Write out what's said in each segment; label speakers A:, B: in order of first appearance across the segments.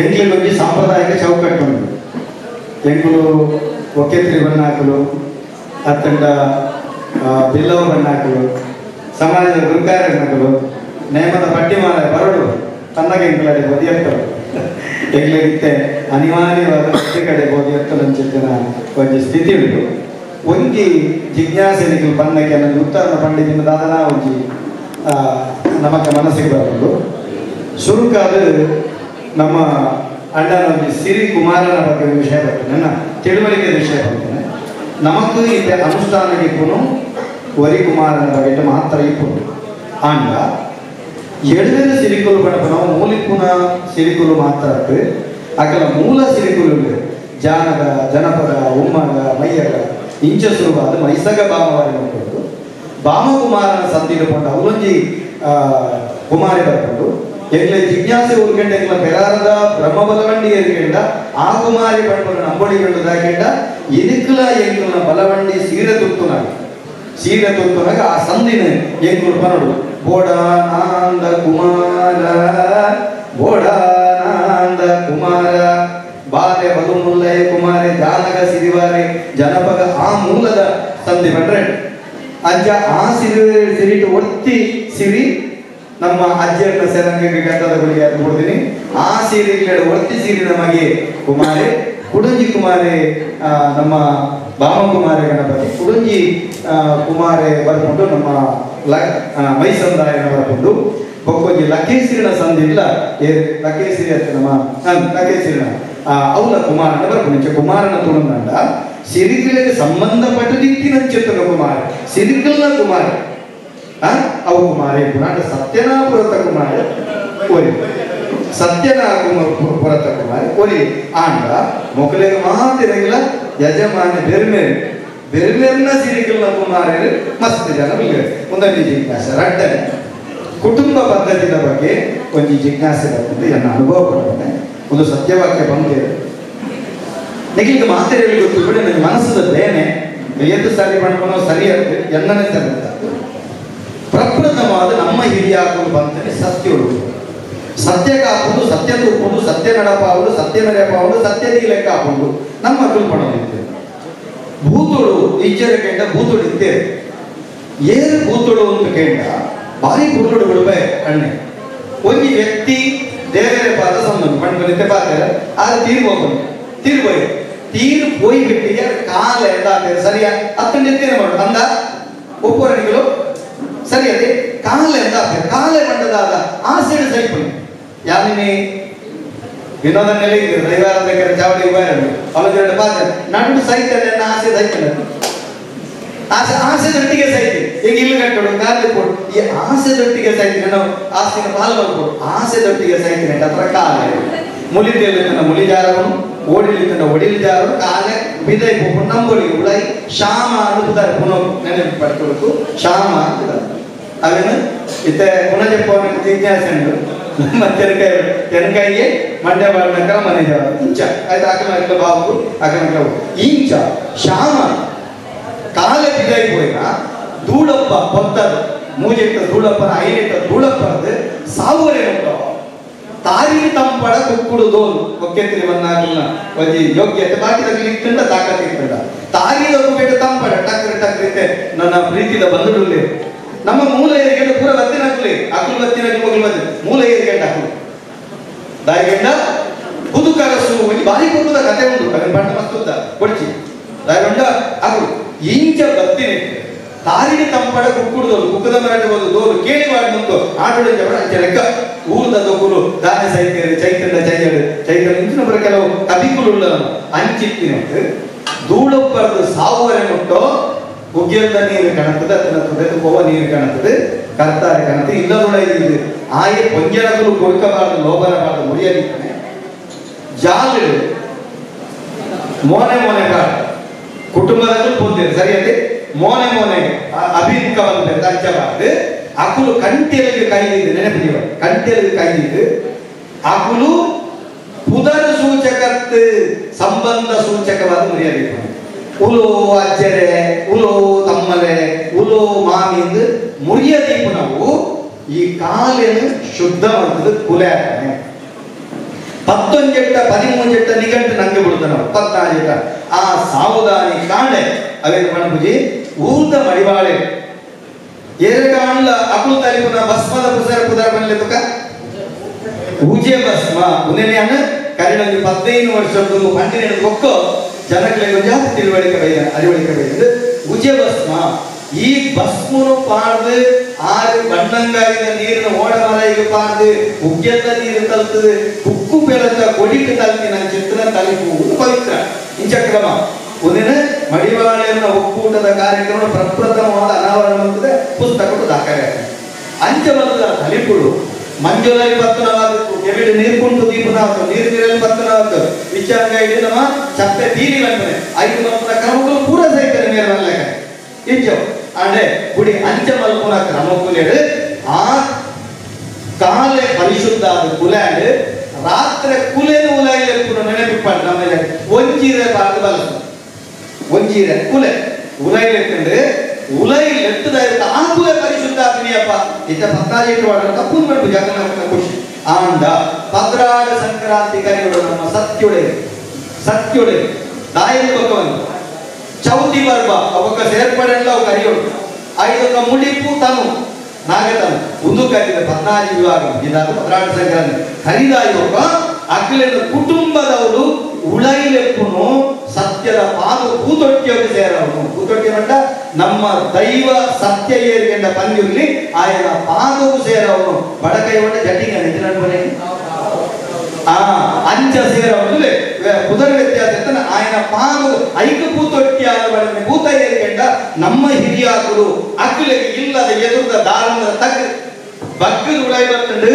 A: ಎಂಕ್ಲೆಗೊಂಜಿ ಸಾಂಪ್ರದಾಯಿಕ ಚೌಕಟ್ಟು ಉಂಟು. ಎಂಕುಲು ಒಕ್ಕೆತ್ರಿ ಬಣ್ಣಾಕುಲು ಅತ್ತಂಡ ಬಿಲ್ಲವ ಬಣ್ಣಾಕುಲು ಸಮಾಜದ ಗುರುಕಾರನಕುಲು ನೇಮದ ಪಟ್ಟಿಮಾಲ ಬರಡು ತನ್ನಗೆ ಎಂಕುಲಡೆ ಬೋಧಿಯತ್ತರು ಎಂಕ್ಲೆಗಿತ್ತೆ ಅನಿವಾರ್ಯವಾದ ಪ್ರತಿ ಕಡೆ ಬೋಧಿಯತ್ತಲು ಅಂಚಿತ್ತಿನ ಒಂಜಿ ಸ್ಥಿತಿ ಉಂಟು. ಒಂಜಿ ಜಿಜ್ಞಾಸೆ ನಿಕುಲು ಪನ್ನಕ್ಕೆ ನನ್ನ ಉತ್ತರನ ಪಂಡಿತಿನ ದಾದನ ಒಂಜಿ ನಮಕ್ಕೆ ಮನಸ್ಸಿಗೆ ಬರಬಹುದು. ಸುರುಕಾದ ನಮ್ಮ ಅಣ್ಣನ ಒಂಜಿ ಸಿರಿ ಕುಮಾರನ ಬಗ್ಗೆ ಒಂದು ವಿಷಯ ಬರ್ತೇನೆ, ನನ್ನ ತಿಳುವಳಿಕೆ ವಿಷಯ ಬರ್ತೇನೆ. ನಮಕ್ ಇತ್ತೆ ಅನುಷ್ಠಾನಕ್ಕೆ ಇಪ್ಪುನು ವರಿ ಕುಮಾರನ ಬಗ್ಗೆ ಮಾತ್ರ ಇಪ್ಪುನು. ಆಂಡ ಎಡವೆರ ಸಿರಿಕುಲು ಪಣಪ ನಾವು ಮೂಲಿಪುನ ಸಿರಿಕುಲು ಮಾತ್ರ ಅಕಲ ಮೂಲ ಸಿರಿಕುಲು ಜಾನದ ಜನಪದ ಉಮ್ಮಗ ಮಯ್ಯಗ ಇಂಚ ಸುರುವಾದ ಮೈಸಗ ಬಾಮವಾರಿ ಉಂಟು. ಬಾಮಕುಮಾರನ ಸಂದಿಗೆ ಪಂಡ ಅವಲೊಂಜಿ ಕುಮಾರಿ ಬರ್ಕೊಂಡು ಎಂಗ್ಲೆ ಜಿಜ್ಞಾಸೆ ಉರ್ಕೆಂಡ ಎಂಗ್ಲ ಪೆರಾರದ ಬ್ರಹ್ಮ ಬಲವಂಡಿ ಎರ್ಕೆಂಡ ಆ ಕುಮಾರಿ ಪಂಡ್ಕೊಂಡು ನಂಬೊಳಿಗಂಡು ದಾಕೆಂಡ ಇನಿಕ್ಲ ಎಂಕುಲ್ನ ಬಲವಂಡಿ ಸೀರೆ ತುತ್ತುನಾಗ ಸೀರೆ ತುತ್ತುನಾಗ ಆ ಸಂದಿನ ಎಂಕುಲು ಪನಡು ಬೋಡಾನಂದ ಕುಮಾರ ಬೋಡಾನಂದ ಕುಮಾರ ಬಾಲೆ ಬಲು ಮುಲ್ಲಯ ಕುಮಾರೆ ಜಾನಗ ಸಿರಿವಾರೆ ಜನಪದ ಆ ಮೂಲದ ಸಂಧಿ ಬಂದ್ರೆ ಅಜ್ಜ ಆ ಸಿರಿ ಸಿರಿಟು ಒತ್ತಿ ಸಿರಿ ನಮ್ಮ ಅಜ್ಜಿಯನ್ನ ಸೆರಂಗಿಗೆ ಗಂಧದ ಗುಳಿಗೆ ಅದು ಕೊಡ್ತೀನಿ. ಆ ಸೀರೆಗಳ ಒತ್ತಿ ಸಿರಿ ನಮಗೆ ಕುಮಾರೆ ಕುಡಂಜಿ ಕುಮಾರೆ ನಮ್ಮ ಬಾಮಕುಮಾರೆ ಗಣಪತಿ ಕುಡಂಜಿ ಕುಮಾರೆ ಬರ್ಕೊಂಡು ನಮ್ಮ ಮೈಸಂದಾಯನ ಬರ್ಕೊಂಡು ಬೊಕ್ಕೊಂಜಿ ಲಕೇಸಿರಿನ ಸಂಧಿ ಇಲ್ಲ ಏ ಲಕೇಸಿರಿ ಅಂತ ನಮ್ಮ ಲಕೇಸಿರಿನ ಅವನ ಕುಮಾರನ ಬರ್ಕೊಂಡು ಕುಮಾರನ ತುಳುಂಡ ಸಿರಿಗಳಿಗೆ ಸಂಬಂಧಪಟ್ಟದಿತ್ತಿನಂಚಿತ್ತನ ಕುಮಾರ ಸಿರಿಕಲ್ನ ಕುಮಾರ ಅವು ಕುಮಾರೆ ಪುರಾಣ ಸತ್ಯನಾಪುರತ ಕುಮಾರ ಒರಿ ಸತ್ಯನಾಪುರತ ಕುಮಾರ ಒರಿ ಆಂಡ ಮೊಕಲೆಗೆ ಮಾತಿರಗಿಲ್ಲ ಯಜಮಾನ ಬೆರ್ಮೇರು ಬೆರ್ಮೇರ್ನ ಸಿರಿಕಲ್ನ ಕುಮಾರರು ಮಸ್ತ್ ಜನ ಒಂದೊಂದು ಜಿಜ್ಞಾಸೆ. ರಡ್ಡನೆ ಕುಟುಂಬ ಪದ್ಧತಿಯ ಬಗ್ಗೆ ಒಂದು ಜಿಜ್ಞಾಸೆ ಬರ್ತದೆ, ನನ್ನ ಅನುಭವ ಪಡ್ತೇನೆ. ಒಂದು ಸತ್ಯವಾಕ್ಯ ಬಂದಿದೆ ನಿಮಗೆ ಮಾತೆಯಲ್ಲಿ ಗೊತ್ತು ಬಿಡಿ, ನನ್ನ ಮನಸ್ಸದ ಬೇನೆ ಎದ್ದು ಸರಿ ಪಡ್ಕೊಂಡು ಸರಿ ಆಗ್ತದೆ ಎಲ್ಲನೇ ಸರಿ ಅಂತ. ಪ್ರಪ್ರಥಮವಾದ ನಮ್ಮ ಹಿರಿಯಾಗಲು ಬಂದರೆ ಸತ್ಯಗಳು ಸತ್ಯ ಕಾಪುದು ಸತ್ಯ ತೂಪುದು ಸತ್ಯ ನಡಪಾವುದು ಸತ್ಯ ಮೆರೆಪಾವುದು ಸತ್ಯ ಲೆಕ್ಕ ಹಾಕೊಂಡು ನಮ್ಮ ಮಕ್ಕಳು ಪಡೋದಿತ್ತು. ಭೂತುಳು ಇಜ್ಜರ ಕೆಂಡ ಭೂತುಳು ಇತ್ತೇವೆ ಏರು ಭೂತುಳು ಅಂತ ಕೇಂಡ ಭಾರಿ ಭೂತುಳು ಬಿಡುವೆ ಅಣ್ಣೆ. ಒಂಜಿ ವ್ಯಕ್ತಿ ದೇವರ ಪಾದ ಸಂಬಂಧ ಪಂಡ್ಕೊಂಡಿದ್ದೆ ಪಾತ್ರ ಆದ್ರೆ ತೀರು ಹೋಗೋದು ತೀರು ಹೋಯ್ ತೀರು ಪೋಯಿ ಬಿಟ್ಟಿಗೆ ಕಾಲ ಎಂದ ಸರಿಯಾ ಅತ್ತಂಡಿತ್ತೇನೆ ಮಾಡು ಅಂದ ಒಪ್ಪೋರಣಿಗಳು ಸರಿ ಅದೇ ಕಾಲ ಎಂದ ಕಾಲೆ ಬಂಡದಾದ ಆಸೆಡು ಸೈಪುನಿ ಯಾಮಿನಿ ವಿನೋದನ್ನೆಲ್ಲ ಇದ್ದೀರಿ ದೈವಾರಾಧಕರ ಚಾವಡಿ ಉಪಾಯ ಅವಳ ಪಾತ್ರ ನಡು ಸೈತನೆ ಆಸೆ ಸೈತನೆ ಆಸೆ ಆಸೆ ದೊಟ್ಟಿಗೆ ಸೈತಿ ಈಗ ಇಲ್ಲಿ ಕಟ್ಟೋಡು ಕಾಲು ಕೊಡು ಈ ಆಸೆ ದೊಟ್ಟಿಗೆ ಸೈತಿನ ನಾವು ಆಸೆನ ಪಾಲು ಕೊಡು ಆಸೆ ದೊಟ್ಟಿಗೆ ಸೈತಿನ ಹತ್ರ ಕಾಲ ಮುಲಿತೇಲಿತನ ಮುಲಿಜಾರವನು ಓಡಿಲಿತನ ಒಡಿಲಿಜಾರವನು ಕಾಲೆ ಬಿದೈ ಪೋಪು ನಂಬೊಳಿ ಉಳೈ ಶ್ಯಾಮ ಅನುಪುದಾರೆ ಪುನಃ ನೆನಪು ಪಡ್ಕೊಳ್ಕು ಶ್ಯಾಮ ಅಂತಿದ್ದಾರೆ ಅವೇನು ಇತ್ತೆ ಪುನಜಪ್ಪವನ ಜಿಜ್ಞಾಸೆ ಉಂಟು ನಮ್ಮ ತೆನಕಾಯಿ ತೆನಕಾಯಿಗೆ ಮಂಡ್ಯ ಬಾಳನಕರ ಮನೆ ಜಾರ ಇಂಚ ಆಯ್ತು ಅಕಲ ಬಾಬು ಅಕಲ ಇಂಚ ಶ್ಯಾಮ ಕಾಲ ಬಿದೈ ಪೋಯಿನ ದೂಳಪ್ಪ ಪೊತ್ತದು ಮೂಜೆಟ್ಟ ದೂಳಪ್ಪನ ಐನೆಟ್ಟ ದೂಳಪ್ಪನದು ಸಾವುವರೆ ಉಂಟು ತಾರಿ ತಂಪಡ ಕುಕ್ಕುಡು ದೋಲು ಒಕ್ಕೆತ್ತಿರಿ ಬಂದಾಗಲ್ಲ ಒಂಜಿ ಯೋಗ್ಯತೆ ಬಾಕಿ ಇತ್ತಂಡ ತಾಕತ್ ಇತ್ತಂಡ ತಾರಿ ಬೇಡ ತಂಪಡ ಟಕ್ರೆ ಟಕ್ರಿತೆ ನನ್ನ ಪ್ರೀತಿದ ಬಂದುಡುಲ್ಲೆ ನಮ್ಮ ಮೂಲ ಏರಿಗೆಂಡ ಪೂರ ಬತ್ತಿನಕ್ಲೆ ಅಕುಲು ಬತ್ತಿನಕ್ಲು ಮಗಲು ಬತ್ತಿ ಮೂಲ ಏರಿಗೆಂಡ ಅಕುಲು ದಾಯಿಗೆಂಡ ಕುದುಕರಸು ಒಂಜಿ ಬಾರಿ ಕುಕ್ಕುದ ಕತೆ ಉಂಟು ಅದನ್ನ ಬಣ್ಣ ಮಸ್ತುದ್ದ ಕೊಡ್ಚಿ ದಾಯಿಗೊಂಡ ಅಕುಲು ಇಂಚ ಬತ್ತಿನ ತಾರಿನ ತಂಪಡ ಕುಕ್ಕುಡುದೋಲು ಕುಕ್ಕದ ಮರಾಟ ಹೋದು ದೋಲು ಕೇಳಿ ಮಾಡಿ ಮುಂತು ಆಟೋಡ ಅಂಚೆ ಲೆಕ್ಕ ಊರ್ದ ದೊಕ್ಕುಲು ದಾನೆ ಸೈತ್ಯರು ಚೈತನ್ಯ ಚೈತನ್ಯ ಚೈತನ್ಯ ಇಂಚಿನ ಬರ ಕೆಲವು ಕಬಿಕುಲು ಅಂಚಿತ್ತಿನ ಧೂಳೊಬ್ಬರದು ಸಾವುವರೆ ಮುಟ್ಟೋ ಉಗ್ಗಿಯಂತ ನೀರು ಕಾಣುತ್ತದೆ ಅದನ್ನ ತುದೆದು ಕೋವ ನೀರು ಕಾಣುತ್ತದೆ ಕರ್ತಾರೆ ಕಾಣುತ್ತೆ ಇಲ್ಲದೊಳ ಇದು ಆಯೆ ಪೊಂಜನಕುಲು ಕೊಡ್ಕಬಾರದು ಲೋಬರಬಾರದು ಮುರಿಯಲಿದ್ದಾನೆ ಜಾಲು ಮೋನೆ ಮೋನೆ ಕಾಡು ಕುಟುಂಬದಲ್ಲೂ ಪೊಂದಿರು ಸರಿಯದೆ ಮೋನೆ ಮೋನೆ ಅಭಿಮುಖ ಬಂದ ಅಂಚಬಾರದು ಅಕುಲು ಕಂಟೆಲಿಗೆ ಕೈದಿದ್ದು ನೆನಪಿದೀವ ಕಂಟೆಲಿಗೆ ಕೈದಿದ್ದು ಅಕುಲು ಪುದರ ಸೂಚಕತ್ ಸಂಬಂಧ ಸೂಚಕವಾದ ಮುರಿಯಬೇಕು. ಉಲೋ ಅಜ್ಜರೆ ಉಲೋ ತಮ್ಮಲೆ ಉಲೋ ಮಾಮಿ ಎಂದು ಮುರಿಯದೀಪು ನಾವು ಈ ಕಾಲೇನು ಶುದ್ಧ ಮಾಡ್ತದೆ ಕುಲೆ ಆಗ್ತಾನೆ. ಪತ್ತೊಂಜೆಟ್ಟ ಪದಿಮೂಂಜೆಟ್ಟ ನಿಗಂಟು ನಂಗೆ ಬಿಡುತ್ತ ನಾವು ಪತ್ನಾಜೆಟ್ಟ ಆ ಸಾವುದಾನಿ ಕಾಂಡೆ ಅವೇನು ಪಣಪುಜಿ ಊರ್ದ ಮಡಿವಾಳೆ ಏರಕಾಂಡ್ಲ ಅಕುಲ್ ತಲಿಪುನ ಭಸ್ಮದ ಪುಸರ ಪುದರ ಬನ್ಲೆ ತುಕ ಊಜೆ ಭಸ್ಮ ಉನೇನೆಯನ್ನ ಕರಿಣಂಜಿ 15 ವರ್ಷದ್ದು ಪಂಡಿನ ಒಕ್ಕೋ ಜನಗಳಿಗೆ ಜಾಸ್ತಿ ತಿಳುವಳಿಕೆ ಬೈದ ಅರಿವಳಿಕೆ ಬೈದ ಉಜೆ ಭಸ್ಮ ಈ ಭಸ್ಮನು ಪಾಡ್ದು ಆರು ಬಣ್ಣಂಗಾಗಿದ ನೀರಿನ ಓಡಮರೈಗೆ ಪಾಡ್ದು ಉಗ್ಗೆಲ್ಲ ನೀರು ತಲ್ತದೆ ಉಕ್ಕು ಬೆಳತ ಕೊಡಿಗೆ ತಲ್ತಿನ ಚಿತ್ರ ತಲಿಪು ಪವಿತ್ರ ಇಂಚಕ್ರಮ ಒಂದಿನ ಮಡಿವಾಳೆಯನ್ನ ಒಕ್ಕೂಟದ ಕಾರ್ಯಕ್ರಮ ಪ್ರಪ್ರಥಮವಾದ ಅನಾವರಣ ಮಾಡ್ತದೆ ಪುಸ್ತಕ ದಾಖಲೆ ಅಂಚ ಬಂದ ತಲಿಪುಡು ಮಂಜುಳಲ್ಲಿ ಪತ್ತನವಾದದ್ದು ಕೆವಿಡು ನೀರು ಕುಂಟು ದೀಪನಾತು ನೀರು ನೀರಲ್ಲಿ ಪತ್ತನವಾದ್ದು ವಿಚಾರ ಇಡಿ ನಮ್ಮ ಚಪ್ಪೆ ಬೀರಿ ಬಂದರೆ ಐದು ಮಲ್ಪುನ ಕ್ರಮಗಳು ಪೂರ ಸಹಿತ ಮೇರೆ ಮಲ್ಲೆಕ ಇಂಚ ಅಂದ್ರೆ ಗುಡಿ ಅಂಚ ಮಲ್ಪುನ ಕ್ರಮಕುಲೇಡು ಆ ಕಾಲೆ ಪರಿಶುದ್ಧ ಆದ ಕುಲಾಡು ರಾತ್ರಿ ಕುಲೇನು ಉಲಾಯಿಲೆ ನೆನಪಿಪ್ಪಾಡು ನಮ್ಮ ಒಂಜೀರೆ ಬಾರ್ದು ಬಲಸು ಒಂಜೀರೆ ಕುಲೆ ಉಲಾಯಿಲೆಕ್ಕಂಡು ಉಲೈ ಲೆತ್ತದ ಆ ಕುಲೆ ಪರಿಶುದ್ಧ ಆಗ್ನಿಯಪ್ಪ ಇತ್ತ ಪತ್ನಾಜಿ ವಾಡ ತಪ್ಪು ಮಾಡ್ಬೇಕು ಜಗನ್ನ ಖುಷಿ ಆಂಡ ಪದ್ರಾಡ ಸಂಕ್ರಾಂತಿ ಕರೆಗಳು ನಮ್ಮ ಸತ್ಯುಡೆ ಸತ್ಯುಡೆ ತಾಯಿ ಭಗವಂತ ಚೌತಿ ಪರ್ವ ಅವಕ್ಕ ಸೇರ್ಪಡೆಲ್ಲ ಅವು ಕರೆಯೋಡು ಐದೊಕ್ಕ ಮುಡಿಪು ತನು ನಾಗೆ ತನು ಒಂದು ಕರೀದ ಪದ್ನಾಜಿ ವಿಭಾಗ ಇದಾದ ಪದ್ರಾಡ ಸಂಕ್ರಾಂತಿ ಕರಿದಾಯೋಗ ಅಖಿಲನ ಕುಟುಂಬದವರು ಉಳೈಲೆಪ್ಪುನು ಸತ್ಯದ ಪಾಲು ಕೂತೊಟ್ಟಿಯೋಗಿ ಸೇರವನು ಕೂತೊಟ್ಟಿ ಮಂಟ ನಮ್ಮ ದೈವ ಸತ್ಯ ಏರಿಗೆಂಡ ಪಂದ್ಯುರ್ಲಿ ಆಯನ ಪಾದವು ಸೇರವನು ಬಡಕೈ ಒಟ್ಟ ಜಟಿಂಗ ನಿಜ ಆ ಅಂಚ ಸೇರವನು ಕುದರ ವ್ಯತ್ಯಾಸ ಇರ್ತಾನೆ ಆಯನ ಪಾದು ಐಕ ಕೂತೊಟ್ಟಿ ಆದ ಬಡನೆ ಭೂತ ಏರಿಗೆಂಡ ನಮ್ಮ ಹಿರಿಯಾಕರು ಅಖಿಲಗೆ ಇಲ್ಲದ ಎದುರದ ದಾರದ ತಗ್ ಬಗ್ಗದ ಉಳೈ ಬರ್ತಂಡು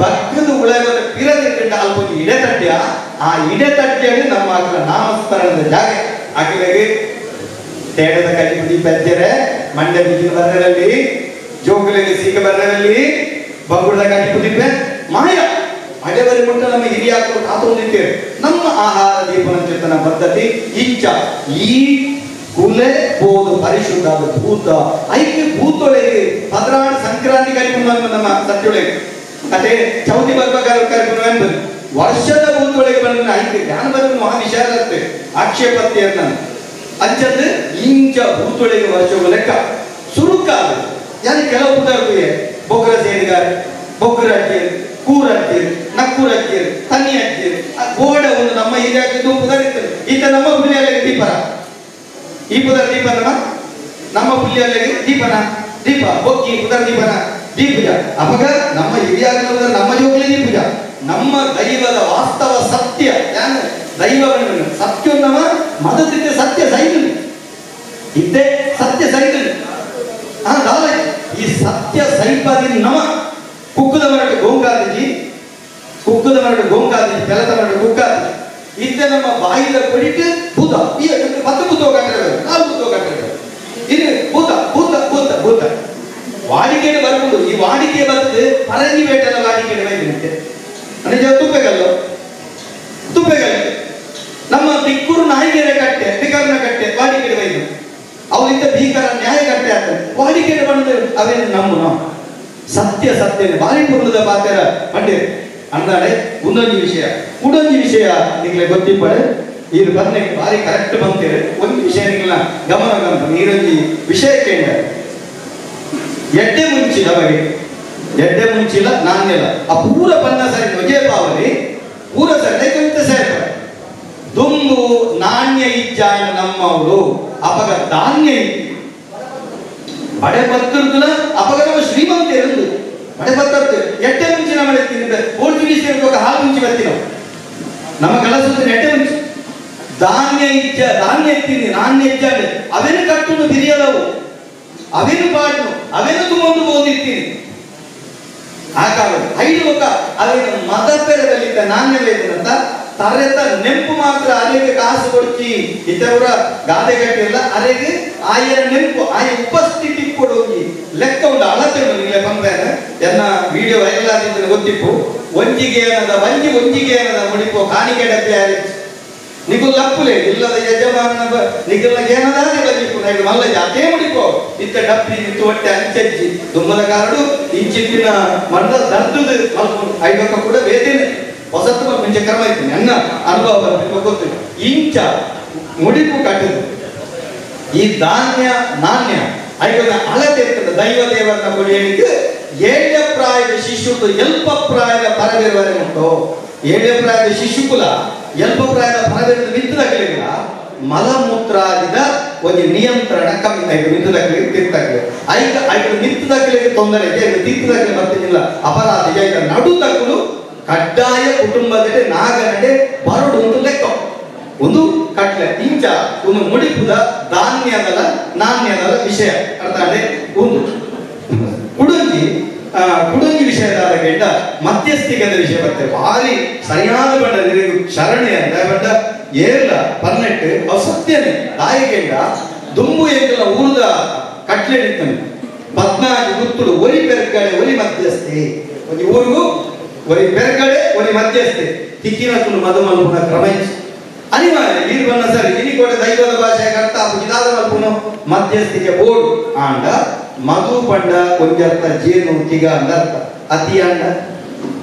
A: ಬಗ್ಗದ ಉಳೈ ಬಂದ ಪಿರದಿಟ್ಟಂಡ ಅಲ್ಪ ಇಡೆ ತಟ್ಟ್ಯ ಆ ಇಡೆ ತಟ್ಟ್ಯಾಗ ನಮ್ಮ ಅಖಿಲ ನಾಮಸ್ಮರಣದ ಜಾಗ ಅಖಿಲಗೆ ತೇಡದ ಕಲ್ಲಿ ಪೆಜ್ಜರೆ ಮಂಡ್ಯ ಬಿಜಿನ ಬರ್ರಲ್ಲಿ ಜೋಗುಲಿಗೆ ಸೀಕ ಬರ್ರಲ್ಲಿ ಬಗ್ಗುಡದ ಕಟ್ಟಿ ಕುದಿಪೆ ಮಾಯ ಅಡೆವರಿ ಮುಟ್ಟ ನಮ್ಮ ಹಿರಿಯಾಕರು ಕಾತೊಂದಿದ್ದೇವೆ ನಮ್ಮ ಆಹಾರ ದೀಪನ ಪದ್ಧತಿ ಇಂಚ ಈ ಕುಲೆ ಬೋದು ಪರಿಶುದ್ಧ ಭೂತ ಐಕೆ ಭೂತೊಳಗೆ ಪದ್ರಾಡ ಸಂಕ್ರಾಂತಿ ಕರಿಪುಣ ನಮ್ಮ ಸತ್ಯೊಳಗೆ ಅದೇ ಚೌತಿ ಬರ್ಬ ಕರಿಪುಣ ವರ್ಷದ ಭೂತೊಳಗೆ ಬಂದ ಐಕೆ ಜ್ಞಾನ ಬರುವ ಮಹಾ ವಿಶಾಲತೆ ಆಕ್ಷೇಪತ್ಯ ಅಂಚಂದು ಇಂಚ ಭೂತೊಳಗೆ ವರ್ಷವು ಲೆಕ್ಕ ಸುರುಕ ಯಾರು ಕೆಲವು ಭೂತ ಬೊಗ್ರ ಸೇರಿಗಾರೆ ಬೊಗ್ರ ಅಡ್ಡಿಯರು ಕೂರ ಅಡ್ಡಿಯರು ನಕ್ಕೂರ ಅಡ್ಡಿಯರು ತನ್ನಿ ಅಡ್ಡಿಯರು ಗೋಡೆ ಒಂದು ನಮ್ಮ ಹಿರಿಯಾಕಿದ್ದು ಪುದರಿರ್ತದೆ ಈತ ನಮ್ಮ ಹುಲಿಯಲ್ಲಿಗೆ ದೀಪನ ಈ ಪುದರ ದೀಪ ನಮ್ಮ ಹುಲಿಯಲ್ಲಿಗೆ ದೀಪನ ದೀಪ ಬೊಕ್ಕಿ ಪುದರ ದೀಪನ ದೀಪುಜ ಅಪಗ ನಮ್ಮ ಹಿರಿಯಾಗಿನ ನಮ್ಮ ಜೋಗಲಿ ದೀಪುಜ ನಮ್ಮ ದೈವದ ವಾಸ್ತವ ಸತ್ಯ ಯಾನು ದೈವವನ್ನು ಸತ್ಯ ನಮ್ಮ ಮದತಿದ್ದೆ ಸತ್ಯ ಸೈತನು ಇದ್ದೆ ಸತ್ಯ ಸೈತನು ಆ ದಾಲ ಈ ಸತ್ಯ ಸೈಪದಿ ನಮ ಕುಕ್ಕದ ಮರಟು ಗೋಂಗಾದಿಜಿ ಕುಕ್ಕದ ಮರಟು ಗೋಂಗಾದಿಜಿ ಬೆಲದ ಮರಟು ಕುಕ್ಕಾದಿಜಿ ಇದ್ದೆ ನಮ್ಮ ಬಾಯಿದ ಕೊಡಿಟ್ಟು ಭೂತ ಈ ಪತ್ತು ಭೂತ ಕಟ್ಟಿರಬೇಕು ನಾಲ್ಕು ಭೂತ ಕಟ್ಟಿರಬೇಕು ಇದು ಭೂತ ಭೂತ ಭೂತ ಭೂತ ವಾಡಿಕೆ ಬರ್ಕೊಂಡು ಈ ವಾಡಿಕೆ ಬರ್ತದೆ ಪರಂಗಿ ಬೇಟೆಲ್ಲ ವಾಡಿಕೆ ಬೈದಿರುತ್ತೆ ಅಂದ್ರೆ ತುಪ್ಪೆಗಲ್ಲು ತುಪ್ಪೆಗಲ್ಲು ನಮ್ಮ ದಿಕ್ಕೂರು ನಾಯಿಗೆರೆ ಕಟ್ಟೆ ಬಿಕರ್ನ ಕಟ್ಟೆ ವಾಡಿಕೆ ಬೈದು ಅವರಿಂದ ಭೀಕರ ನ್ಯಾಯ ಕಟ್ಟೆ ಆಗ್ತದೆ ವಾಡಿಕೆ ಬಂದು ಅವೇನು ನಮ್ಮ ನಾವು ಸತ್ಯ ಸತ್ಯ ಭಾರಿ ಪೂರ್ಣದ ಪಾತ್ರ ಪಂಡಿರ್ ಅಂದಾಳೆ ಒಂದೊಂದು ವಿಷಯ ಉಡೊಂದು ವಿಷಯ ನಿಮಗೆ ಗೊತ್ತಿಪ್ಪಳೆ ಇದು ಬಂದ ಭಾರಿ ಕರೆಕ್ಟ್ ಬಂತೀರಿ ಒಂದು ವಿಷಯ ನಿಗಳ ಗಮನ ಗಮನ ನೀರೊಂದು ವಿಷಯ ಕೇಳ ಎಡ್ಡೆ ಮುಂಚಿನ ಬಗೆ ಎಡ್ಡೆ ಮುಂಚಿಲ್ಲ ನಾಣ್ಯಲ್ಲ ಆ ಪೂರ ಬಣ್ಣ ಸರಿ ನೊಜೆ ಪಾವಲಿ ಪೂರ ಸರಿ ಕೊಂತ ಸೇರ್ಪ ದುಂಬು ನಾಣ್ಯ ಇಜ್ಜಾಣ ನಮ್ಮವರು ಅಪಗ ಧಾನ್ಯ ಇತ್ತು ಬಡೆ ಬತ್ತರ್ದುಲ ಅಪಗ ನಮ್ಮ ಶ್ರೀಮಂತ ಇರಂದು ಬಡೆ ಬತ್ತರ್ದು ಎಡ್ಡೆ ಮುಂಚೆ ನಮ್ಮ ಪೋರ್ಚುಗೀಸ್ ಇರ್ಬೇಕು ಹಾಲು ಮುಂಚೆ ಬರ್ತೀವಿ ನಾವು ನಮ್ಮ ಕಲಸುತ್ತ ಎಡ್ಡೆ ಮುಂಚೆ ಧಾನ್ಯ ಇಜ್ಜ ಧಾನ್ಯ ಇತ್ತೀನಿ ನಾಣ್ಯ ಇಜ್ಜಾಂಡ ಅವೇನು ಕಟ್ಟುನು ಬಿರಿಯದವು ಅವೇನು ಪಾಡ್ನು ಅವೇನು ತುಂಬೊಂದು ಓದಿರ್ತೀನಿ ಆ ಕಾಲ ಐದು ಮುಖ ಅವೇನು ಮದ ಪೆರದಲ್ಲಿದ್ದ ನಾಣ್ಯವೇನಂತ ತರೆತ ನೆಂಪು ಮಾತ್ರ ಅರೆಗೆ ಕಾಸು ಕೊಡ್ಚಿ ಇತವರ ಗಾದೆ ಗಟ್ಟಿಲ್ಲ ಅರೆಗೆ ಆಯನ ನೆಂಪು ಆಯ ಉಪಸ್ಥಿತಿ ಕೊಡೋಗಿ ಲೆಕ್ಕ ಉಂಡು ಅಳತೆ ಉಂಡು ನಿಮಗೆ ಪಂಪೇನ ಎನ್ನ ವಿಡಿಯೋ ವೈರಲ್ ಆಗಿದ್ದು ಗೊತ್ತಿಪ್ಪು ಒಂಜಿಗೆ ಏನದ ಒಂಜಿ ಒಂಜಿಗೆ ಏನದ ಮುಡಿಪು ಕಾಣಿಕೆ ಡಬ್ಬೆ ನಿಗುಲ್ ಲಪ್ಪುಲೆ ಇಲ್ಲದ ಯಜಮಾನ ನಿಗುಲ್ನ ಏನದಾದೆ ಬಂದಿಪ್ಪು ನೈಗೆ ಮಲ್ಲ ಜಾತೇ ಮುಡಿಪೋ ಇತ್ತ ಡಬ್ಬಿ ಇತ್ತು ಹೊಟ್ಟೆ ಅಂಚೆಚ್ಚಿ ದುಮ್ಮದ ಕಾರಡು ಇಂಚಿತ್ತಿನ ಮಂಡ ದರ್ದದ ಮಲ್ಪು ಐದಕ್ಕ ಕೂಡ ವೇದೇನೆ ಹೊಸತ್ತು ಇಂಚ ಕ್ರಮ ಇತ್ತು ನನ್ನ ಅನುಭವ ಗೊತ್ತು. ಇಂಚ ಮುಡಿಪು ಕಟ್ಟುದು ಈ ಧಾನ್ಯ ನಾಣ್ಯ ಐಕೊಂದ ಅಳತೆ ಇರ್ತದೆ. ದೈವ ದೇವರನ್ನ ಕೊಡಿಯಲಿಕ್ಕೆ ಏಳ್ಯ ಪ್ರಾಯದ ಶಿಶುದು ಎಲ್ಪ ಪ್ರಾಯದ ಪರಬೇರುವರೆ ಉಂಟು. ಏಳ್ಯ ಪ್ರಾಯದ ಶಿಶುಕುಲ ಎಲ್ಪ ಪ್ರಾಯದ ಪರಬೇರು ನಿಂತದಾಗಲಿಲ್ಲ ಮಲಮೂತ್ರಾದಿದ ಒಂದು ನಿಯಂತ್ರಣ ಕಮ್ಮಿ ಆಯ್ತು. ನಿಂತದಾಗಲಿ ತಿರ್ತಗಲಿ ಐಕ ಐಕ ನಿಂತದಾಗಲಿಕ್ಕೆ ತೊಂದರೆ ಇದೆ, ತಿರ್ತದಾಗಲಿ ಬರ್ತಿದ್ದಿಲ್ಲ ಅಪರಾಧ ಇದೆ. ನಡು ತಕ್ಕಲು ಕಡ್ಡಾಯ ಕುಟುಂಬದಲ್ಲಿ ನಾಗನಡೆ ಬರಡು ಒಂದು ಲೆಕ್ಕ ಒಂದು ಕಟ್ಲೆ ಇಂಚ ಒಂದು ಮುಡಿಪುದ ಧಾನ್ಯದಲ ನಾಣ್ಯದಲ ವಿಷಯ ಅರ್ಥ. ಒಂದು ಕುಡುಂಜಿ ಕುಡುಂಜಿ ವಿಷಯದ ಗೆಡ್ಡ ಮಧ್ಯಸ್ಥಿಕದ ವಿಷಯ ಬರ್ತದೆ. ಭಾರಿ ಸರಿಯಾದ ಬಂಡ ಶರಣೆ ಅಂತ ಬಂಡ ಏರ್ಲ ಪನ್ನೆಟ್ಟು ಅವು ಸತ್ಯನೇ ದಾಯಿಗೆಂಡ ದುಂಬು ಏಕಲ ಊರ್ದ ಕಟ್ಲೆ ಇಡ್ತಾನೆ ಪದ್ನಾಲ್ಕು ಗುತ್ತುಳು ಒರಿ ಪೆರ್ಗಡೆ ಒರಿ ಮಧ್ಯಸ್ಥಿ ಒಂದು ಊರಿಗೂ ಒರಿ ಪೆರ್ಗಡೆ ಒರಿ ಮಧ್ಯಸ್ಥಿ ತಿಕ್ಕಿನ ತುಳು ಮಧುಮಲ್ಪುನ ಕ್ರಮ ಅನಿವಾರ್ಯ ನೀರು ಬಣ್ಣ ಸರಿ ಇನಿ ಕೋಟೆ ದೈವದ ಭಾಷೆ ಕರ್ತ ಇದಾದ ಮಲ್ಪುನು ಮಧ್ಯಸ್ಥಿಕೆ ಬೋರ್ಡು ಆಂಡ ಮಧು ಪಂಡ ಒಂಜರ್ಥ ಜೇನು ತಿಗ ಅಂದರ್ಥ ಅತಿ ಅಂಡ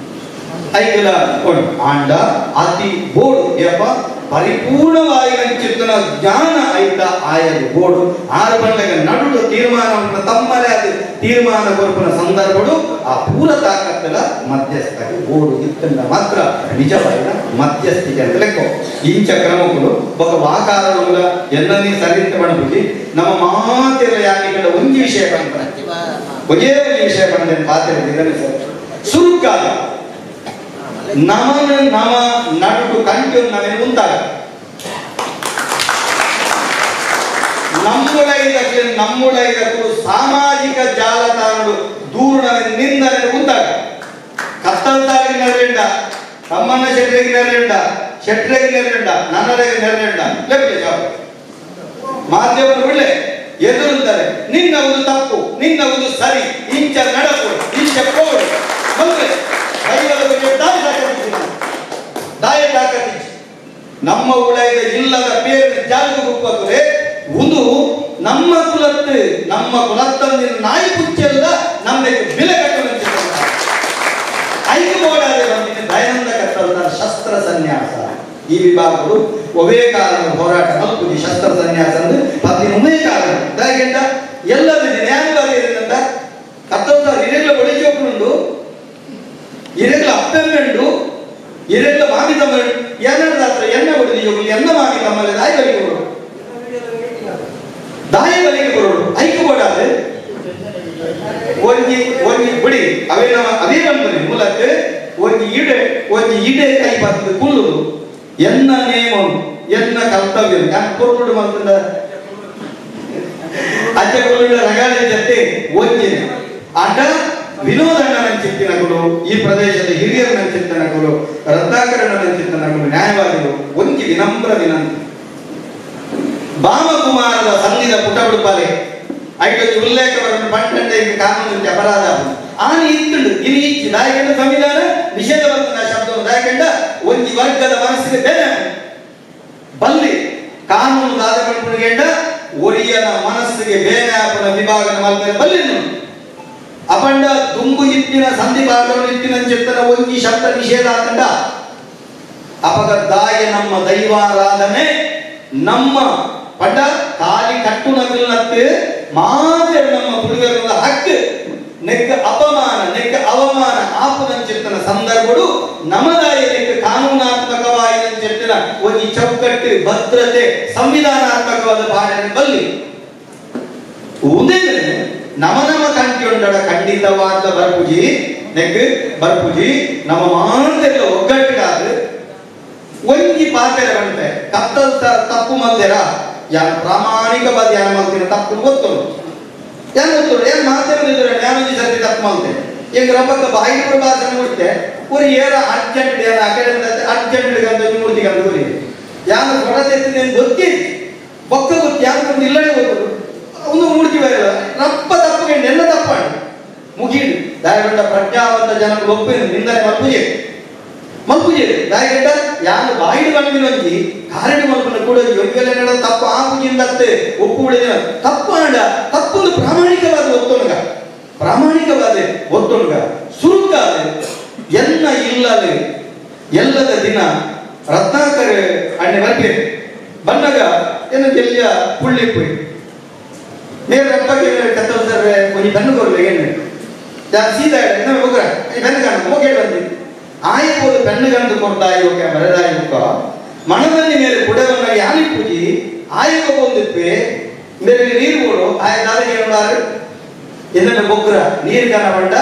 A: ಐಕಲ ಆಂಡ ಅತಿ ಬೋರ್ಡು ಯಪ್ಪ ಪರಿಪೂರ್ಣವಾಗಿ ಚಿತ್ತನ ಜ್ಞಾನ ಐತ ಆಯದು ಬೋರ್ಡು ಆರು ಬಂಡಗ ನಡುಡು ತೀರ್ಮಾನ ತಮ್ಮಲೇ ಅದು ತೀರ್ಮಾನ ಕೊರಪುನ ಸಂದರ್ಭಡು ಆ ಪೂರ ತಾಕತ್ತಲ ಮಧ್ಯಸ್ಥಕ್ಕೆ ಬೋರ್ಡು ಇತ್ತಂಡ ಮಾತ್ರ ನಿಜವಾದ ಮಧ್ಯಸ್ಥಿಕೆ ಅಂತ ಲೆಕ್ಕ. ಇಂಚ ಕ್ರಮಗಳು ಬೊಕ ವಾಕಾರಗಳ ಎಲ್ಲನೇ ಸರಿತ ಬಣಬುಜಿ ನಮ್ಮ ಮಾತೆಲ್ಲ ಯಾಕೆ ಒಂಜಿ ವಿಷಯ ಬಂದ ಒಂದೇ ಒಂದು ವಿಷಯ ಬಂದ ಪಾತ್ರ ಸರ್ ಸುರುಕಾದ ನಮನ ನಮ ನಡು ಕಂಟು ನಮಗೆ ಮುಂತಾಗ ನಮ್ಮುಳೈದಕ್ಕೆ ನಮ್ಮುಳೈದಕ್ಕೂ ಸಾಮಾಜಿಕ ಜಾಲತಾಣಗಳು ದೂರನ ನಿಂದನೆ ಮುಂತಾಗ ಕತ್ತಲ್ತಾರಿಗೆ ನೆರಳಿಂಡ ತಮ್ಮನ್ನ ಶೆಟ್ರಿಗೆ ನೆರಳಿಂಡ ಶೆಟ್ರಿಗೆ ನೆರಳಿಂಡ ನನ್ನರಿಗೆ ನೆರಳಿಂಡ ಲೆಕ್ಕ ಜಾಬ್ ಮಾಧ್ಯಮ ಬಿಡ್ಲೆ ಎದುರುತ್ತಾರೆ ನಿನ್ನ ಒಂದು ತಪ್ಪು ನಿನ್ನ ಒಂದು ಸರಿ ಇಂಚ ನಡಕು ಇಂಚ ಕೋಡು ಬಂದ್ರೆ ದೈವದ ಬಗ್ಗೆ ದಾಯ ದಾಯ ತಾಕತ್ತಿಜ್ಜಿ ನಮ್ಮ ಉಳೈದ ಇಲ್ಲದ ಪೇರು ಜಾಗ ಗುಪ್ಪದ್ರೆ ಒಂದು ನಮ್ಮ ಕುಲತ್ತು ನಮ್ಮ ಕುಲತ್ತಂದಿನ ನಾಯಿ ಕುಚ್ಚೆಲ್ಲ ನಮಗೆ ಬೆಲೆ ಕಟ್ಟಲು ಐದು ಬೋಡಾದೆ ಬಂದಿನ ದಯಾನಂದ ಕತ್ತಲ್ದಾರ ಶಸ್ತ್ರ ಸನ್ಯಾಸ ಈ ವಿಭಾಗಗಳು ಒವೇ ಕಾರಣ ಹೋರಾಟ ಮಲ್ಪುಜಿ ಶಸ್ತ್ರ ಸನ್ಯಾಸ ಅಂದ್ರೆ ಪತ್ನಿ ಒಮ್ಮೆ ಕಾರಣ ದಾಯಗೆಂಡ ಎಲ್ಲದ ನ್ಯಾಯವಾಗಿ ಇರಲಿಲ್ಲ ಕತ್ತಲ್ದಾರ ಇರೆಲ್ಲ ಒಳಿಜೋಕುಂಡು ಇರೆಲ್ಲ ಅಪ್ಪೆಮ್ಮೆಂಡು ಇರೆಲ್ಲ ಮಾಮಿ ತಮ್ಮ ಏನಾದ್ರೆ ಎನ್ನ ಹೊಡೆದು ಯೋಗಲಿ ಎನ್ನ ಮಾಮಿ ತಮ್ಮಲ್ಲಿ ದಾಯಿ ಬಲಿಗೆ ಬರೋಡು ದಾಯಿ ಬಲಿಗೆ ಬರೋಡು ಐಕು ಬೋಡಾದೆ ಒಂಜಿ ಒಂಜಿ ಬಿಡಿ ಅವೇ ನಮ್ಮ ಅದೇ ಬಂದ್ರೆ ಮೂಲಕ್ಕೆ ಒಂಜಿ ಇಡೆ ಒಂಜಿ ಇಡೆ ಕೈ ಬರ್ತದೆ ಕುಲ್ಲುದು ಎನ್ನ ನೇಮ ಎನ್ನ ಕರ್ತವ್ಯ ಯಾಕೆ ಕೊರ್ಪುಡು ಮಾಡ್ತಂದ ಅಜ್ಜ ಕುಲ್ಲುಡ ರಗಾಳೆ ಜೊತೆ ಒಂಜಿನ ಅಡ್ಡ ವಿನೋದಣ್ಣನ ಚಿತ್ತಿನಗಳು ಈ ಪ್ರದೇಶದ ಹಿರಿಯರನ್ನ ಚಿತ್ತನಗಳು ರತ್ನಾಕರಣ್ಣನ ಚಿತ್ತನಗಳು ನ್ಯಾಯವಾದಿಗಳು ಒಂಜಿ ವಿನಮ್ರ ವಿನಂತಿ ಬಾಮಕುಮಾರರ ಸಂಧಿದ ಪುಟ ಬಿಡುಪಾಲೆ ಐಟೊಂಜಿ ಉಲ್ಲೇಖವನ್ನು ಪಂಟಂಡೆ ಕಾನೂನು ಅಪರಾಧ ಆನಿ ಇತ್ತುಂಡು ಇನಿ ಇಚ್ಚಿ ದಾಯಕಂಡ ಸಂವಿಧಾನ ನಿಷೇಧ ಬಂದ ಶಬ್ದವನ್ನು ದಾಯಕಂಡ ಒಂಜಿ ವರ್ಗದ ಮನಸ್ಸಿಗೆ ಬೇರೆ ಬಲ್ಲಿ ಕಾನೂನು ದಾದ ಪಂಪುಣಿಗೆಂಡ ಒರಿಯನ ಮನಸ್ಸಿಗೆ ಬೇನೆ ಆಪುನ ವಿಭಾಗನ ಮಲ್ಪರೆ ಬಲ್ಲಿ ಅಪಂಡ ದುಂಬು ಇತ್ತಿನ ಸಂಧಿ ಭಾಗಗಳು ಇತ್ತಿನ ಚಿತ್ತನ ಒಂಜಿ ಶಬ್ದ ನಿಷೇಧ ಆತಂಡ ಅಪಗದ್ದಾಯ ನಮ್ಮ ದೈವಾರಾಧನೆ ನಮ್ಮ ಪಂಡ ತಾಲಿ ಕಟ್ಟು ನಗಲನತ್ತು ಮಾತ್ರ ನಮ್ಮ ತುಳುವೆರ್ನ ಹಕ್ಕು ನೆಕ್ಕ ಅಪಮಾನ ನೆಕ್ಕ ಅವಮಾನ ಆಪುನಂಚಿತ್ತನ ಸಂದರ್ಭಡು ನಮದಾಯ ನೆಕ್ಕ ಕಾನೂನಾತ್ಮಕವಾಯಿನಂಚಿತ್ತನ ಒಂಜಿ ಚೌಕಟ್ಟು ಭದ್ರತೆ ಸಂವಿಧಾನಾತ್ಮಕವಾದ ಪಾಠನೆ ಬಲ್ಲಿ ಉಂದಿದ್ರೆ ನಮ ನಮ ಕಂಟಿಯೊಂಡಡ ಖಂಡಿತವಾದ ಬರ್ಪುಜಿ ನೆಕ್ ಬರ್ಪುಜಿ ನಮ್ಮ ಮಾಂತೆಲ್ಲ ಒಗ್ಗಟ್ಟಿಡಾದ ಒಂಜಿ ಪಾತೆರ ಬಂತೆ ಕತ್ತಲ್ ತಪ್ಪು ಮಂದಿರ ಯಾನ ಪ್ರಾಮಾಣಿಕವಾದ ಯಾನ ಮಾಡ್ತೀನಿ ತಪ್ಪು ಗೊತ್ತು ಯಾನ್ ಗೊತ್ತು ಏನ್ ಮಾತಾಡಿದ್ರೆ ಡ್ಯಾಮೇಜ್ ಸರ್ತಿ ತಪ್ಪು ಮಾಡ್ತೇನೆ ಈಗ ರಬ್ಬಕ್ಕ ಬಾಯಿ ಭಾಷೆ ಮುಡ್ತೆ ஒரு ಏರ ಅರ್ಜೆಂಟ್ ಏನ ಅಕಾಡೆಮಿ ಅರ್ಜೆಂಟ್ ಅಂತ ಮೂರ್ತಿಗೆ ಅಂತ ಊರಿ ಯಾನ ಕೊಡದೆ ಗೊತ್ತಿ ಬೊಕ್ಕ ಗೊತ್ತಿ ಯಾನ್ ಒಂದು ಇಲ್ಲನೇ ಗೊತ್ತು ಒಂದು ಮೂರ್ತಿ ಬೇರೆ ರಪ್ಪ ತಪ್ಪು ಎಲ್ಲ ತಪ್ಪಾಣ ಮುಗಿಡು ದಾಯಗಂಡ ಪ್ರಜ್ಞಾವಂತ ಜನಗಳು ಒಪ್ಪಿನ ನಿಂದನೆ ಮಲ್ಪುಜೆ ಮಲ್ಪುಜೆ ದಾಯಗಂಡ ಯಾನು ಬಾಯಿಡು ಬಂದಿನೊಂಜಿ ಕಾರಣ ಮಲ್ಪನ ಕೂಡ ಯೋಗ್ಯಲೆ ನಡ ತಪ್ಪು ಆ ಪೂಜಿಂದತ್ತೆ ಒಪ್ಪು ಉಳಿದಿನ ತಪ್ಪಾಂಡ ತಪ್ಪೊಂದು ಪ್ರಾಮಾಣಿಕವಾದ ಒತ್ತೊಣಗ ಪ್ರಾಮಾಣಿಕವಾದ ಒತ್ತೊಣಗ ಸುರುಕಾದ ಎನ್ನ ಇಲ್ಲದೆ ಎಲ್ಲದ ದಿನ ರತ್ನಾಕರ್ ಅಣ್ಣೆ ಬರ್ಬೇಕು ಬಂದಾಗ ಏನು ಎಲ್ಲಿಯ ಪುಳ್ಳಿ ಪುಯ್ ಮೇರೆ ಅಪ್ಪಗೆ ಕತ್ತಲು ಸರ್ ಒಂಜಿ ಬೆನ್ನು ಕೊರ್ಲೆ ಏನು ಸೀದಾ ನಮ್ಮ ಹೋಗ್ರ ಬೆನ್ನು ಕಾಣ ಹೋಗಿ ಬಂದಿ ಆಯ್ಬೋದು ಬೆನ್ನು ಗಂಡು ಕೊಡ್ತಾಯಿ ಓಕೆ ಬರದಾಯಿ ಮುಖ ಮನದಲ್ಲಿ ಮೇಲೆ ಕುಡವನ್ನ ಯಾನಿ ಪೂಜಿ ಆಯಕ ಬಂದಿಪ್ಪೆ ಮೇಲೆ ನೀರು ಬೋಡು ಆಯ ದಾದ ಏನುಡಾರು ಎನ್ನ ಬೊಗ್ರ ನೀರು ಕನಬಂಡ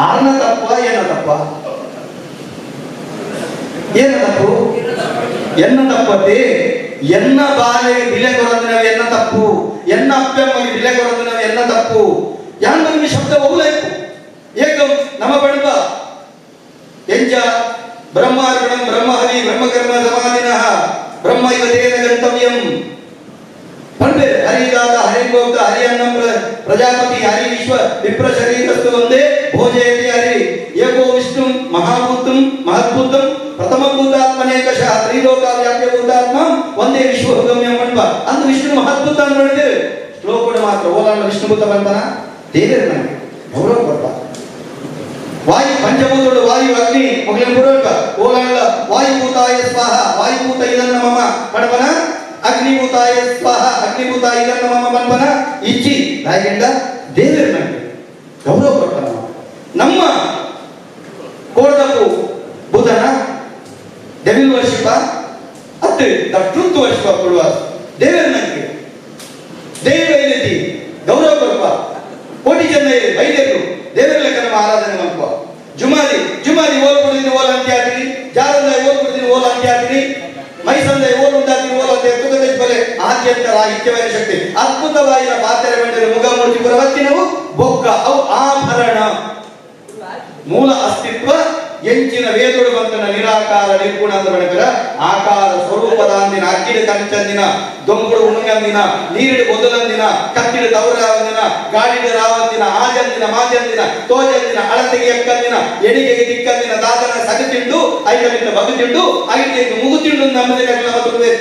A: ಆರ್ನ ತಪ್ಪ ಏನ ತಪ್ಪ ಏನ ತಪ್ಪು ಎನ್ನ ತಪ್ಪತಿ ಎನ್ನ ಬಾಲೆ ಬಿಲೆ ಕೊರಂದಿನವ ಎನ್ನ ತಪ್ಪು ಎನ್ನ ಅಪ್ಪಮ್ಮಗೆ ಬಿಲೆ ಕೊರಂದಿನವ ಎನ್ನ ತಪ್ಪು ಯಾನ್ ಶಬ್ದ ಒವ್ಲೈಪು ಏಕಂ ನಮ ಬಣ್ಬ ಎಂಜ ಬ್ರಹ್ಮಾರ್ಪಣಂ ಬ್ರಹ್ಮಹರಿ ಬ್ರಹ್ಮಕರ್ಮ ಸಮಾಧಿನಃ ಬ್ರಹ್ಮ ಇವ ತೇನ ಗಂತವ್ಯಂ ಪಂಡೆ ಹರಿದಾತ ಹರಿಭೋಕ್ತ ಹರಿಯನ್ನಂ ಪ್ರಜಾಪತಿ ಹರಿ ವಿಶ್ವ ವಿಪ್ರ ಶರೀರಸ್ತು ಒಂದೇ ಭೋಜಯತಿ ಹರಿ ಏಕೋ ವಿಷ್ಣು ಮಹಾಭೂತಂ ಮಹದ್ಭೂತಂ ಪ್ರಥಮ ಭೂತಾತ್ಮನೇಕಶಃ ತ್ರಿಲೋಕ ವ್ಯಾಪ್ಯ ಭೂತಾತ್ಮ ಒಂದೇ ವಿಶ್ವಗಮ್ಯಂ ಪಂಪ ಅಂದು ವಿಷ್ಣು ಮಹದ್ಭೂತ ಅಂತ ಹೇಳಿದ್ದೇವೆ ಶ್ಲೋಕಗಳು ಮಾತ್ರ ಓಲಾಣ ವಿಷ್ಣುಭೂತ ಬಂತನ ದೇವರು ನನಗೆ ಗೌರವ ಕೊಡ್ತ ವಾಯು ಪಂಚಭೂತಗಳು ವಾಯು ಅಗ್ನಿ ಮೊಗಲಿನ ಪೂರ್ವಕ ಓಲಾಣ ವಾಯುಭೂತಾಯ ಸ್ವಾಹ ವಾಯುಭೂತ ಇದನ್ನ ಮಮ ಪಡಪನ ಅಗ್ನಿಭೂತಾಯ ಸ್ವಾಹ ಅಗ್ನಿಭೂತ ಇದನ್ನ ಮಮ ಪನ್ಪನ ಇಚ್ಚಿ ನಾಯಕಂಡ ದೇವರು ನನಗೆ ಗೌರವ ಕೊಡ್ತಾನ ನಮ್ಮ ಕೋಡದಪ್ಪು ಬುಧನ ಡೆವಿಲ್ ವರ್ಷಿಪ ಅತ್ತೆ the truth ವರ್ಷಿಪ ಕೊಡುವ ದೇವರು ನನಗೆ ದೇವರ ಐತಿ ಗೌರವ ಕೊಡುವ ಕೋಟಿ ಜನ ವೈದ್ಯರು ದೇವರ ಲೆಕ್ಕ ನಮ್ಮ ಆರಾಧನೆ ಮಾಡ್ಕೋ ಜುಮಾದಿ ಜುಮಾದಿ ಓಲ್ ಕೊಡ್ತೀನಿ ಓಲ್ ಅಂತ ಹಾಕ್ತೀನಿ ಜಾರಂದ ಓಲ್ ಕೊಡ್ತೀನಿ ಓಲ್ ಅಂತ ಹಾಕ್ತೀನಿ ಮೈಸಂದ ಓಲ್ ಉಂಟಾಗ್ತೀನಿ ಓಲ್ ಅಂತ ತುಗದ ಬಲೆ ಆದ್ಯಂತ ರಾಹಿತ್ಯವಾದ ಶಕ್ತಿ ಅದ್ಭುತವಾದ ಪಾತ್ರೆ ಬಂದರೆ ಮುಗ ಮೂರ್ತಿ ಪುರವತ್ತಿನವು ಬೊಕ್ಕ ಅವು ಆಭರಣ ಮೂಲ ಅಸ್ತಿತ್ವ ಎಂಚಿನ ವೇದೋಡು ಬಂತನ ನಿರಾಕಾರ ನಿರ್ಗುಣ ಅಂತ ಬಣಕರ ಆಕಾರ ಸ್ವರೂಪದಾಂದಿನ ಅಕ್ಕಿಡ ಕಂಚಂದಿನ ದೊಂಬುಡು ಉಣಂಗಂದಿನ ನೀರಿಡು ಬೊದಲಂದಿನ ಕತ್ತಿಡು ತವರಾವಂದಿನ ಗಾಡಿಡು ರಾವಂದಿನ ಆಜಂದಿನ ಮಾಜಂದಿನ ತೋಜಂದಿನ ಅಳತೆಗೆ ಎಕ್ಕಂದಿನ ಎಣಿಗೆಗೆ ದಿಕ್ಕಂದಿನ ದಾದನ ಸಗತಿಂಡು ಐದರಿಂದ ಬಗುತಿಂಡು ಐದಕ್ಕೆ ಮುಗುತಿಂಡು ನಮ್ಮದೇ ನಮ್ಮ ತುಳುವೆ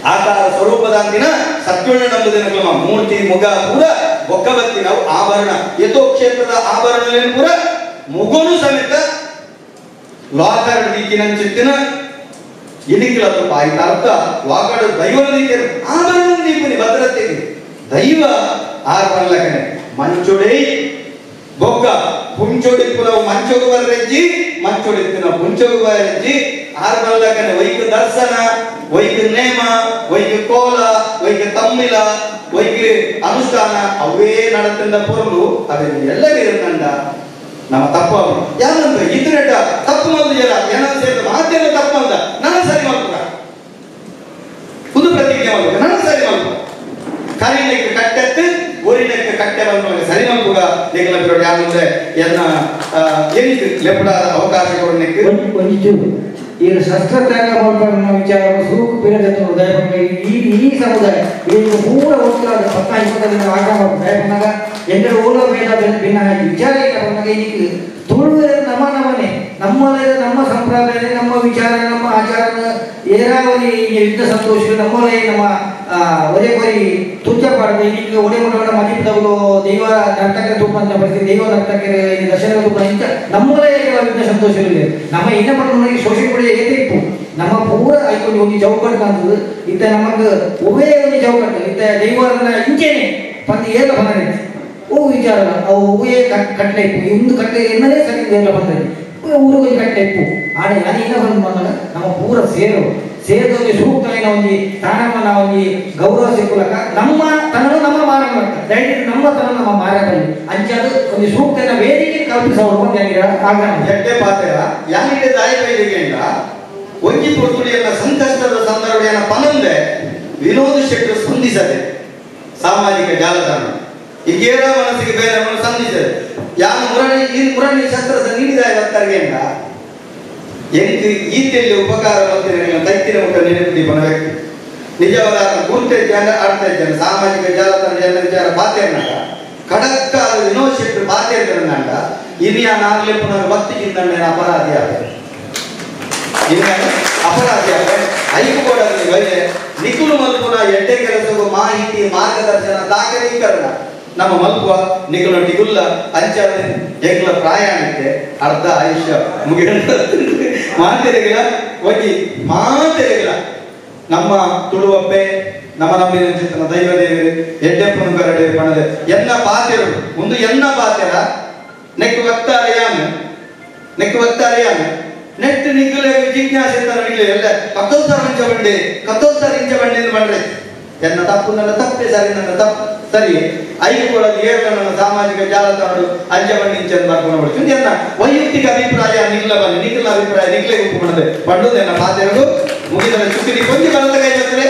A: ಆಕಾರ ಸ್ವರೂಪದಾಂದಿನ ಸತ್ಯೋಣ ನಂಬುದಿನ ಕ್ರಮ ಮೂರ್ತಿ ಮುಗ ಪೂರ ಬೊಕ್ಕಬತ್ತಿ ನಾವು ಆಭರಣ ಯಥೋ ಕ್ಷೇತ್ರದ ಆಭರಣ ಪೂರ ಮುಗೋನು ಸಮೇತ ಲಾಕರ್ ದಿಕ್ಕಿನಂಚಿತ್ತಿನ ಎಣಿಕೆಲ ಆಯ್ತ ಅರ್ಥ ಲಾಕರ್ ದೈವನ ದಿಕ್ಕಿನ ಆಭರಣ ದೀಪನಿ ಭದ್ರತೆಗೆ ದೈವ ಆರ್ಪಣಲಕನೆ ಮಂಚೊಡೆ ಬೊಕ್ಕ ಪುಂಚೊಡಿ ಪುನವು ಮಂಚೊಗು ಬರ್ರೆಜ್ಜಿ ಮಂಚೊಡಿತ್ತಿನ ಪುಂಚೊಗು ಬರ್ರೆಜ್ಜಿ ಆರ್ಪಣಲಕನೆ ವೈಕ ದರ್ಶನ ವೈಕ ನೇಮ ವೈಕ ಕೋಲ ವೈಕ ತಮ್ಮಿಲ ವೈಕ ಅನುಷ್ಠಾನ ಅವೇ ನಡತಿಂದ ಪೊರುಳು ಅವೇ ಎಲ್ಲ ನಮ್ಮ ತಪ್ಪು ಯಾರಂತ ಇದ್ರೆಟ ತಪ್ಪು ಮಂದು ಜನ ಏನೋ ಸೇರಿದ ಮಾತೇನ ತಪ್ಪು ಅಂದ ನಾನು ಸರಿ ಮಾಡ್ಕೊಡ ಒಂದು ಪ್ರತಿಜ್ಞೆ ಮಾಡ್ಬೇಕು ನಾನು ಸರಿ ಮಾಡ್ಕೊ ಕರಿನಕ್ಕೆ ಕಟ್ಟೆತ್ತು ಊರಿನಕ್ಕೆ ಕಟ್ಟೆ ಬಂದ ಸರಿ ಮಾಡ್ಕೂಡ ದೇಗಲ ಬಿರೋಡು ಯಾರಂದ್ರೆ ಎನ್ನ ಏನಿತ್ತು ಲೆಪ್ಪಡ ಅವಕಾಶ ಕೊಡಲಿಕ್ಕೆ
B: ಒಂದಿಟ್ಟು ಈಗ ಶಸ್ತ್ರತ್ಯಾಗ ಮಾಡ್ಕೊಂಡು ವಿಚಾರ ಸುರುಕು ಪಿರಜನ ಹೃದಯ ಈ ಈ ಸಮುದಾಯ ಈಗ ಪೂರ ಒಟ್ಟಾದ 10-20 ಆಗ್ರಹ ಬಂದಾಗ ಎಲ್ಲರೂ ಓಲೋ ಭೇದ ಭಿನ್ನ ಆಗಿ ವಿಚಾರ ಇಲ್ಲ ಬಂದಾಗ ಈಗ ತುಳುವೆ ನಮ್ಮ ನಮನೆ ನಮ್ಮಲ್ಲೇ ನಮ್ಮ ಸಂಪ್ರದಾಯ ನಮ್ಮ ವಿಚಾರ ನಮ್ಮ ಆಚಾರ ಏರಾವರಿ ಯುದ್ಧ ಸಂತೋಷ ನಮ್ಮಲ್ಲೇ ನಮ್ಮ ಒರೆ ಕೊರಿ ತುಚ್ಚ ಪಾಡದೆ ಈಗ ಒಡೆ ಮುಟ್ಟೋಣ ಮದಿಪದವರು ದೈವ ನರ್ತಕರ ತುಪ್ಪ ಅಂತ ಬರ್ತೀವಿ ದೈವ ನರ್ತಕರ ದರ್ಶನ ತುಪ್ಪ ಇಂಥ ನಮ್ಮಲ್ಲೇ ಯುದ್ಧ ಸಂತೋಷ ಇದೆ ನಮ್ಮ ಏನ ಪಡ ಸೋಷಿಯಲ್ ಮೀಡಿಯಾ ಏತೆ ಇಪ್ಪು ನಮ್ಮ ಪೂರ ಐಕೊಂದು ಒಂದು ಚೌಕಟ್ಟು ಕಾಣ್ತದೆ ಇತ್ತ ನಮಗೆ ಒವೇ ಒಂದು ಚೌಕಟ್ಟು ಇತ್ತ ದೈವರನ್ನ ಇಂಚೇನೆ ಬಂದು ಏನ ಬಂದರೆ ಓ ವಿಚಾರ ಅವು ಒವೇ ಕಟ್ಲೆ ಇಪ್ಪು ಒಂದು ಕಟ್ಲೆ ಎನ್ನದೇ ಸರಿ ಏನ ಬಂದರೆ ಊರಿಗೆ ಒಂದು ಕಟ್ಲೆ ಇಪ್ಪು ಆಡ ನಾನು ಏನ ಬಂದು ಬಂದಾಗ ನಮ್ಮ ಪೂರ ಸೇರು ಸೇರಿದ ಒಂದು ಸೂಕ್ತమైన ಒಂದು ಸ್ಥಾನಮಾನ ಒಂದು ಗೌರವ ಸಿಕ್ಕುಲಕ ನಮ್ಮ ತನನು ನಮ್ಮ ಮಾರ ಮಾಡ್ತಾರೆ ದಯವಿಟ್ಟು ನಮ್ಮ ತನ ನಮ್ಮ ಮಾರದಲ್ಲಿ ಅಂಚಾದ ಒಂದು ಸೂಕ್ತನ ವೇದಿಕೆ ಕಲ್ಪಿಸೋರು ಒಂದು ಆಗ್ರಹ
A: ಎಡ್ಡೆ ಪಾತ್ರ ಯಾರಿಗೆ ತಾಯಿ ಬೈದಿಗೆಂಡ ಒಂಜಿ ಪೊರ್ತುಡಿಯನ್ನ ಸಂಕಷ್ಟದ ಸಂದರ್ಭೆಯನ್ನ ಪನಂದೆ ವಿನೋದ್ ಶೆಟ್ಟರು ಸ್ಪಂದಿಸದೆ ಸಾಮಾಜಿಕ ಜಾಲತಾಣ ಈಗೇರ ಮನಸ್ಸಿಗೆ ಬೇರೆ ಸಂಧಿಸದೆ ಯಾರು ಮುರಣಿ ಈ ಮುರಣಿ ಶಸ್ತ್ರ ನೀಡಿದ ಬರ್ತಾರಿಗೆಂಡ ಎಂಕ್ ಈತೆಯಲ್ಲಿ ಉಪಕಾರ ಮಾಡ್ತೀನಿ ತೈತಿನ ಮುಖ ನೆನಪು ದೀಪನ ವ್ಯಕ್ತಿ ನಿಜವಾದ ಗುರುತೆ ಜನ ಆಡ್ತಾ ಇದ್ದಾನೆ ಸಾಮಾಜಿಕ ಜಾಲತಾಣ ಜನ ವಿಚಾರ ಪಾತೆರ್ನಾಗ ಖಡಕ್ಕಾದ ವಿನೋದ್ ಶೆಟ್ಟರು ಪಾತೆರ್ನಾಗ ಇನಿಯ ನಾಗ್ಲೆ ಪುನಃ ಭಕ್ತಿ ಚಿಂತನೆ ಅಪರಾಧಿ ಆದ ಅಪರಾಧಿ ಆದ ಐಕು ಕೊಡಲಿ ಬೈಲೆ ನಿಕುಲು ಮಲ್ಪುನ ಎಡ್ಡೆ ಕೆಲಸಕ್ಕೂ ಮಾಹಿತಿ ಮಾರ್ಗದರ್ಶನ ದಾಖಲೀಕರಣ ನಮ್ಮ ಮಲ್ಪುವ ನಿಕಲೊಟ್ಟಿಗುಲ್ಲ ಅಂಚಾದ ಎಂಕ್ಲ ಪ್ರಾಯಾಣಕ್ಕೆ ಅರ್ಧ ಆಯುಷ್ಯ ಮುಗಿದ ಮಾತೆರೆಗಿಲ್ಲ ಒಂಜಿ ಮಾತೆರೆಗಿಲ್ಲ ನಮ್ಮ ತುಳುವಪ್ಪೆ ನಮ್ಮ ನಂಬಿನ ಚಿತ್ತನ ದೈವ ದೇವರು ಎಡ್ಡೆಪ್ಪನು ಕರಡೆ ಪಣದೆ ಎನ್ನ ಪಾತೆರು ಒಂದು ಎನ್ನ ಪಾತೆರ ನೆಕ್ ವಕ್ತಾರೆಯಾನ ನೆಕ್ ವಕ್ತಾರೆಯಾನ ನೆಟ್ ನಿಗ್ಗಲೆ ಜಿಜ್ಞಾಸೆ ನಿಗ್ಲೆ ಎಲ್ಲ ಕತ್ತೋಲ್ತಾರ ಇಂಚ ಬಂಡೆ ಕತ್ತೋಲ್ತಾರ ಇಂಚ ಬಂಡೆ ಎಂದು ಬಂಡ್ರೆ ಎನ್ನ ತಪ್ಪು ನನ್ನ ತಪ್ಪೆ ಸರಿ ನನ್ನ ತಪ್ಪು ಸರಿ ಐದು ಕೂಡ ಏಳು ನನ್ನ ಸಾಮಾಜಿಕ ಜಾಲತಾಣಗಳು ಅಂಜ ಬಂಡಿ ಇಂಚ ಬರ್ಕೊಂಡು ಬಿಡ್ತೀನಿ ಎನ್ನ ವೈಯಕ್ತಿಕ ಅಭಿಪ್ರಾಯ ನಿಗ್ಲ ಬನ್ನಿ ನಿಗ್ಲ ಅಭಿಪ್ರಾಯ ನಿಗ್ಲೆ ಉಪ್ಪು ಮಾಡದೆ ಪಂಡು ಎನ್ನ ಪಾತೆರು ಮುಗಿದ ಚುಕ್ಕಿನಿ ಕೊಂಚ ಬಲದ ಕೈ ಬರ್ತಾರೆ.